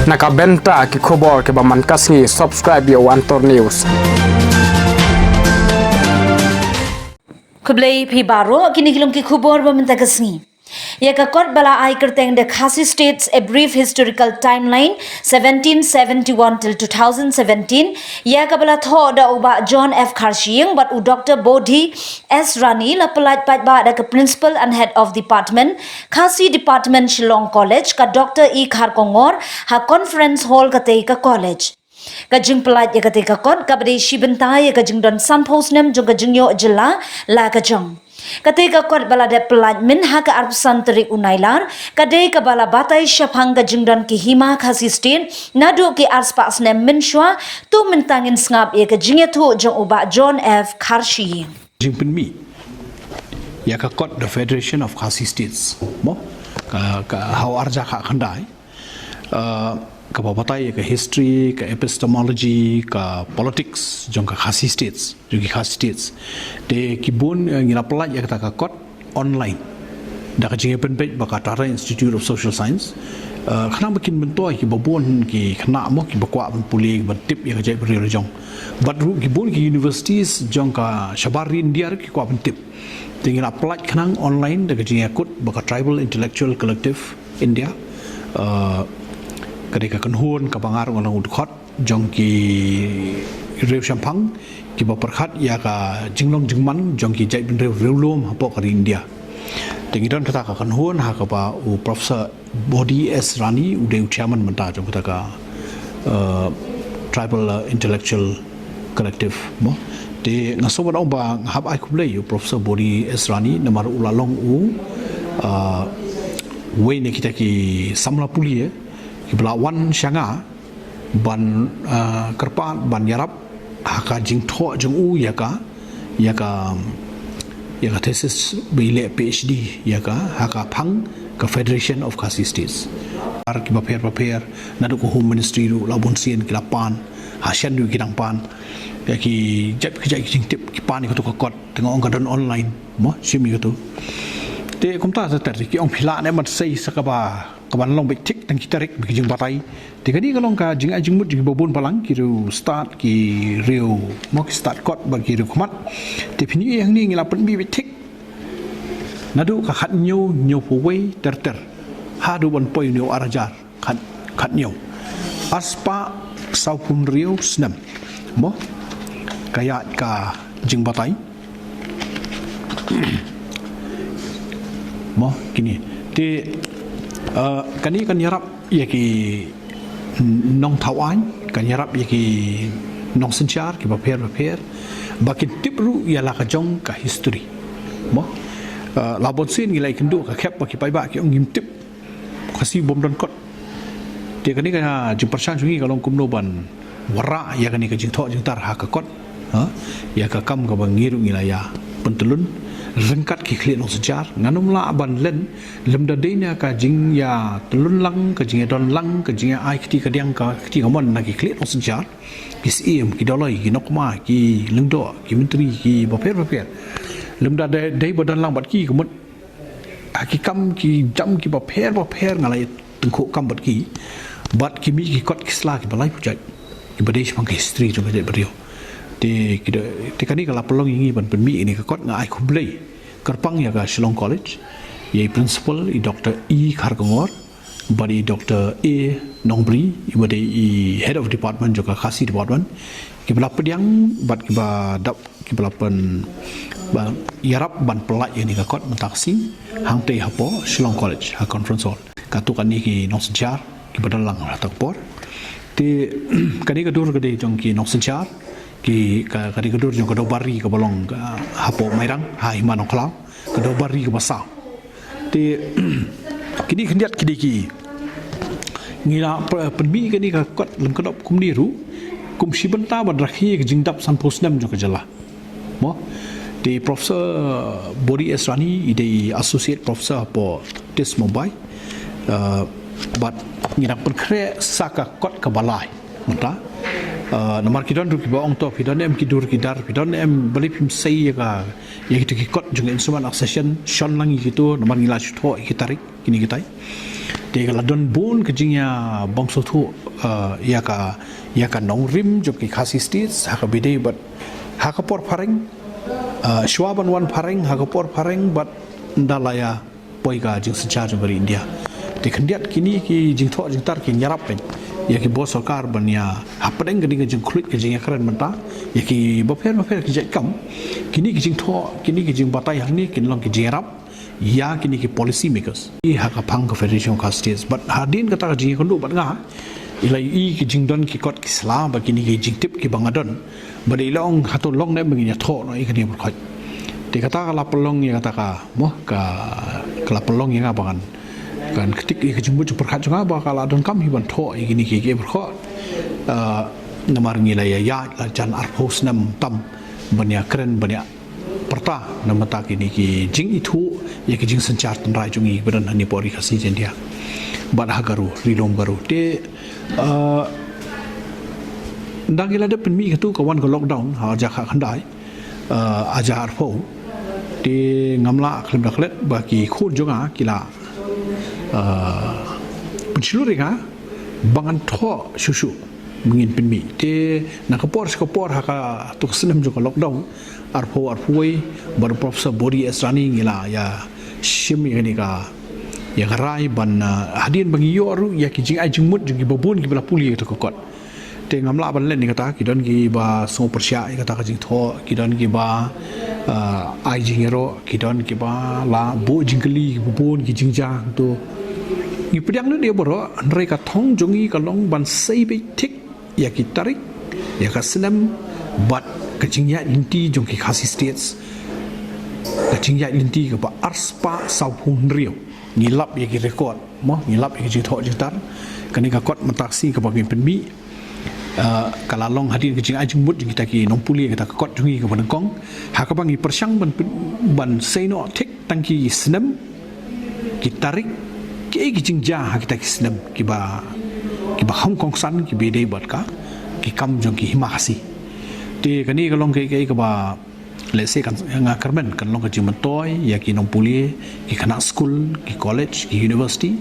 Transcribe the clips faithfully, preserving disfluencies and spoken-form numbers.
Na ka bynta ki khubor kiba man ka sngi, subscribe ïa u Antor News. Khublei phi baroh, kine ki long ki khubor ba mynta ka sngi. Ïa ka kot ba la ai kyrteng The Khasi States: A Brief Historical Timeline, seventeen seventy-one till two thousand seventeen, ïa kaba la thoh da u Bah John F Kharshiing bad u Doctor Bodhi S Rani, la pyllait paidbah da ka Principal and Head of Department, Khasi Department, Shillong College, ka Doctor E Kharkongor, ha Conference Hall katei ka college. Ka jingpyllait ïa katei ka kot kaba dei shi bynta ïa ka jingdon sanphew snem jong ka jingïoh jylla la ka jong. Katei ka kot ba la dep pyllait mynha ka arphew san tarik u Nailar, ka dei kaba la batai shaphang ka jingdon ki Hima Khasi State naduh ki arspah snem mynshuwa. To mynta ngin sngap ïa ka jingïathuh jong u Bah John F Kharshiing. Jingpynmih ïa ka kot The Federation of Khasi States, mo, ka, ka ha u arhajar khatkhyndai, uh, kaba batai ïa ka history, ka epistemology, ka politics jong ka Khasi States, jong ki Khasi States. Te ki bun, uh, ngi la pyllait ïa kata ka kot online da ka jingïapynbeit bad ka Tata Institute of Social Science. Uh, khnang ba kin myntoi kiba bun ki khynnah, mo, kiba kwah ban pule, ban tip ïa ka jaitbynriew la jong. Bad ruh ki bun ki universities jong ka shabar ri India ruh ki kwah ban tip. Te ngi la pyllait khnang online da ka jingïakut bad ka Tribal Intellectual Collective India. Uh, ka dei ka kynhun kaba nga ruh nga long u dkhot jong ki riewshemphang kiba pyrkhat ïa ka jinglong jingman jong ki jaitbynriew riewlum hapoh ka ri India. Te ngi don kata ka kynhun ha kaba u Professor Bodhi S Rani u dei u chairman mynta jong kata ka, uh, Tribal, uh, Intellectual Collective, mo. Te nga sngewbha ban ong ba nga hap ai khublei ïa u Professor Bodhi S Rani namar u la long u, uh, uwei na kita ki samla pule kiba la wan sha nga ban, uh, kyrpad ban ïarap ha ka jingthoh jong u ïa ka, ïa ka, ïa ka thesis ba i leh PhD ïa ka ha ka phang ka Federation of Khasi States. Ar kiba pher ba pher naduh ka Home Ministry ruh la bun sien ki la pan, ha shen ruh ki dang pan. Ïa ki jait ki jait ki jingtip ki pan ïa kato ka kot, te nga ong ka don online, mo, shim ïa kato. Te kumta ter ter ki ong phi lah ne ban sei sa kaba, kaban long beit thik tang ki tarik bad ki jingbatai. Te kane ka long ka jingai jingmut jong kiba bun balang, ki riewstad, ki riew, mo, ki stad kot bad ki riewkhmat. Te phin ïohi hangne ngi la pynmih beit thik naduh ka khathynñiew, hynñiewphew wei ter ter haduh ban poi une u arhajar khat, khathynñiew. Arspah sawphew hynriew snem, mo, ka ïaid ka jingbatai. Mo, kine. Te, uh, kane kan ïarap ïa ki nongthaw aiñ, kan ïarap ïa ki nongsynshar kiba pher ba pher ba kin tip ruh ïa la ka jong ka history, mo. Uh, la bun sien ngi la ïakynduh ka khep ba ki paidbah ki ong ngim tip, Khasi bym don kot. Te kane ka jingpyrshang jong ngi ka long kumno ban wanrah ïa kane ka jingthoh jingtar ha ka kot, ha, ïa ka kam kaba ngi ruh ngi la ïa pyntyllun ryngkat ki khlieh nongsynshar. Ngan ym lah ban len lymda dei na ka jingïatyllun lang, ka jingïadon lang, ka jingïa ai kti kadiang, ka kti kamon na ki khlieh nongsynshar, ki syiem, ki dolloi, ki nongkmie, ki lyngdoh, ki myntri, kiba pher ba pher. Lymda dei, dei ba don lang bad ki, ka mut ha ki kam ki jam kiba pher ba pher nga la ïa tyngkhuh kam bad ki, bad ki mih ki kot ki sla kiba laiphew jait kiba dei shaphang ka history jong ka jaitbynriew. Te ki da, te kane ka la pynlong ïa ngi ban pynmih ïa kane ka kot. Nga ai khublei kyrpang ïa ka Shillong College, ïa i principal, i Doctor E Kharkongor, bad i Doctor A Nongbri, iba dei i head of department jong ka Khasi department, kiba la pdiang bad kiba dap, kiba la pyn, ba ïarap ban pyllait ïa kane ka kot mynta ka sngi hangtei hapoh Shillong College ha conference hall. Katto katne ki nongsynshar kiba don lang ha kata ka por. Te kane ka dur ka dei jong ki nongsynshar, ki ka, kane ka dur jong ka Dewbar Ri kaba long ka hapoh Mairang, ha Hima Nongkhlaw, ka Dewbar Ri kaba saw. Te kine khyndiat ki dei ki, ngi la py-, pynmih kane ka kot lyngkdop kumne ruh kum shi bynta ban rakhe ka jingdap sanphew snem jong ka jylla. Mo? Te Professor Bodhi S Rani i dei associate professor hapoh TISS Mumbai. Uh, bad ngi dang pynkhreh sa ka kot kaba lai mynta. Uh, namar ki don ruh kiba ong to phi don em ki dur ki dar, phi don em, balei phim sei ïa ka, ïa kito ki kot jong ka instrument accession, shon lang ïa kito, namar ngi la shu thoh ïa ki tarik kine kitai. Te ka la don bun ka jingïabang sngewthuh, eh, ïa ka, ïa ka nongrim jong ki Khasi States ha kaba ïadei bad ha ka por phareng, eh, shuwa ban wan phareng, ha ka por phareng bad ynda la ïa poi ka jingsynshar jong ka ri India. Te khyndiat kine ki jingthoh jingtar ki ïarap pyn ïa ki bor sorkar ban ïa hapdeng kane ka jingkhluit ka jingïakren mynta ïa ki bapher bapher ki jait kam. Kine ki jingthoh, kine ki jingbatai hangne kin long ki jingïarap ïa kine ki policy makers. I ha ka phang ka Federation of Khasi States. Bad hadien kata ka jingïakynduh bad nga, i la i ki jingdon ki kot ki sla bad kine ki jingtip kiba nga don. Bad i la ong hato long ne ba ngin ïathoh noh ïa kane ka pyrkhat. Te kata ka la pynlong ïa kata ka, mo, ka, ka la pynlong ïa nga ba ngan, kan ktik ïa ka jingmut jingpyrkhat jong nga ba ka la donkam hi ban thoh ïa kine ki, ki pyrkhat. Ah, namar ngi la ïa ïaid la jan arphew snem tam ban ïakren ban ïa pyrta namar ta kine ki jingithuh ïa ki jingsynshar tynrai jong ngi ba don hangne ha ri Khasi Jaintia bad ha Garo, Ri Lum Garo. Te, eh, ynda ngi la dep pynmih katu ka wan ka lockdown ha ar hajar khatkhyndai, eh, ar hajar arphew. Te ngam lah khlem da klet ba ki khun jong nga ki la, eh, pynshlur ïa nga ba ngan thoh shuh shuh ba ngin pynmih. Te na ka por sha ka por ha katu ka snem jong ka lockdown arphew arphew wei bad u Professor Body S Rani ngi la ïa shim ïa kane ka, ïa ka rai ban, ah, hadien ba ngi ïoh ruh ïa ki jingai jingmut jong kiba bun kiba la pule ïa kata ka kot. Te ngam lah ban len ïa kata, ki don kiba sngew pyrshah ïa kata ka jingthoh, ki don kiba, ah, ai jingïaroh, ki don kiba la buh jingkylli kiba bun ki jingjia. To ngi pdiang lut ïa baroh, hynrei ka thong jong ngi ka long ban sei beit thik ïa ki tarik, ïa ka snem bad ka jingïaid lynti jong ki Khasi States. Ka jingïaid lynti kaba arspah sawphew hynriew. Ngi lap ïa ki record, mo, ngi lap ïa ki jingthoh jingtar. Kane ka kot mynta ka sngi kaba ngi pynmih, eh, ka la long hadien ka jingai jingmut jong kita ki nongpule, kita ka kot jong ngi kaba nyngkong. Ha kaba ngi pyrshang ban pyn-, ban sei noh thik tang ki snem, ki tarik, kiei ki jingjia ha kita ki snem kiba, kiba kham kongsan kiba ïadei bad ka, ki kam jong ki hima Khasi. Te kane ka long kaei kaei kaba, let's say, kan, nga kyrmen kan long ka jingmyntoi ïa ki nongpule, ki khynnah skul, ki college, ki university.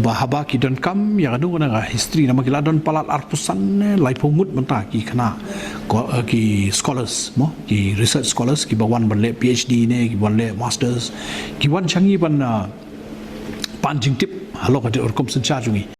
Ba haba ki donkam ïa kano kano ka history, namar ki la don palat arphew san ne laiphew ngut mynta ki khynnah, ko-, eh, ki scholars, mo, ki research scholars kiba wan ban leh PhD ne kiba wan leh masters, ki wan sha ngi ban, ah, pan jingtip halor ka rukom synshar jong ngi.